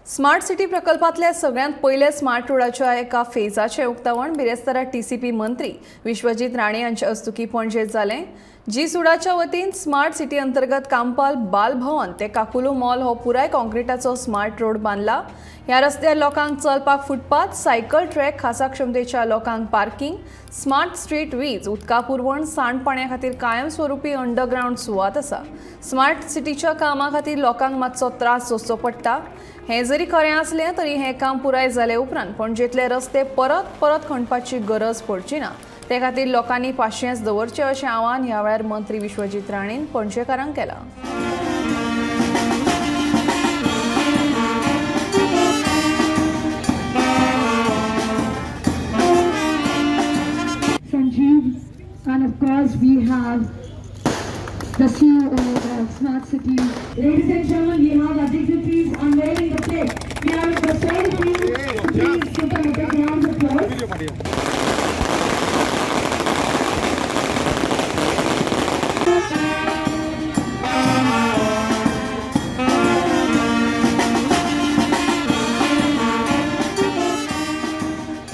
Smart city प्रकल्पांतल्या सगळ्यांत पयले smart रोडाच्या एका फेजाचें उक्तावण बिरेस्तारा टीसीपी मंत्री विश्वजीत राणे हांचे हस्तुकीं पणजेंत जालें. जी सुडाच्या वतीन स्मार्ट सिटी अंतर्गत कांपाल बालभवन ते काकुलो मॉल हो पुराय काँक्रिटाचो स्मार्ट रोड बांदला. ह्या रस्त्यार लोकांक चलपाक फुटपाथ, सायकल ट्रॅक, खासा क्षमतेच्या लोकांक पार्किंग, स्मार्ट स्ट्रीट वीज, उदका पुरवण, सांडपाण्या खातीर कायमस्वरुपी अंडरग्रावंड सुवात आसा. स्मार्ट सिटीच्या कामा खातीर लोकांक मातसो त्रास सोंसचो पडटा हें जरी खरें आसलें तरी हें काम पुराय जाले उपरांत पणजेंतले रस्ते परत परत खणपाची गरज पडची ना. ते खातीर लोकांनी पाशियेंस दवरचें अशें आवाहन ह्या वेळार मंत्री विश्वजीत राणेन पणजेकारांक केलां. Sanjeev, and of course we have the CEO of Smart City. Ladies and gentlemen, we have our dignitaries unveiling the plaque. We have request all of you to please give them a big round of applause.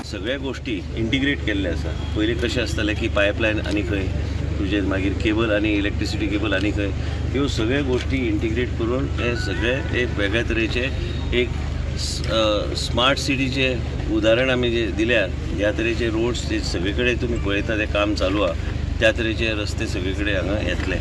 सगळ्या गोष्टी integrate केल्ले आसा. पयलीं कशें आसतालें की pipeline आनी खंय तुजें, मागीर केबल आनी इलेक्ट्रिसिटी केबल आनी खंय, ह्यो सगळ्यो गोष्टी इंटिग्रेट करून हे सगळे एक वेगळ्या तरेचे एक स्मार्ट सिटीचे उदाहरण आमी जे दिल्यार, ह्या तरेचे रोड्स जे सगळे कडेन तुमी पळयता ते काम चालू आहा, त्या तरेचे रस्ते सगळे कडेन हांगा येतले.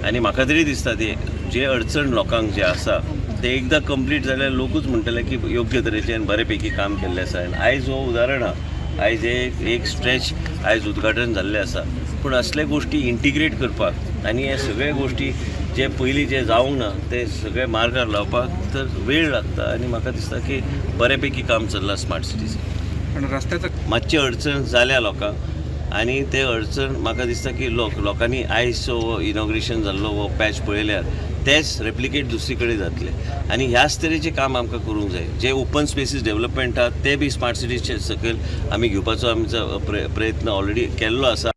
आनी म्हाका तरी दिसता ते जे अडचण लोकांक जे आसा ते एकदां कंप्लीट जाल्यार लोकूच म्हणटले की योग्य तरेचे आनी बरे पैकी काम केल्लें आसा. आनी आयज हो उदाहरण आहा. आयज हे एक स्ट्रेच आयज उद्घाटन जाल्लें आसा, पूण असले गोश्टी इंटिग्रेट करपाक आनी हे सगळे गोश्टी जे पयलीं जे जावंक ना ते सगळे मार्गार लावपाक तर वेळ लागता. आनी म्हाका दिसता की बरे पैकी काम चल्लां स्मार्ट सिटीचें. पण रस्त्याचं मातशी अडचण जाल्या लोकांक आनी ते अडचण म्हाका दिसता की लोकांनी आयज हो इनॉग्रेशन जाल्लो हो पॅच पळयल्यार तेच रेप्लिकेट दुसरी कडेन जातले. आनी ह्याच तरेचें काम आमकां करूंक जाय. जे ओपन स्पेसीस डेवलपमेंट आहा ते बी स्मार्ट सिटीचे सकयल आमी घेवपाचो आमचो प्रयत्न ऑलरेडी केल्लो आसा.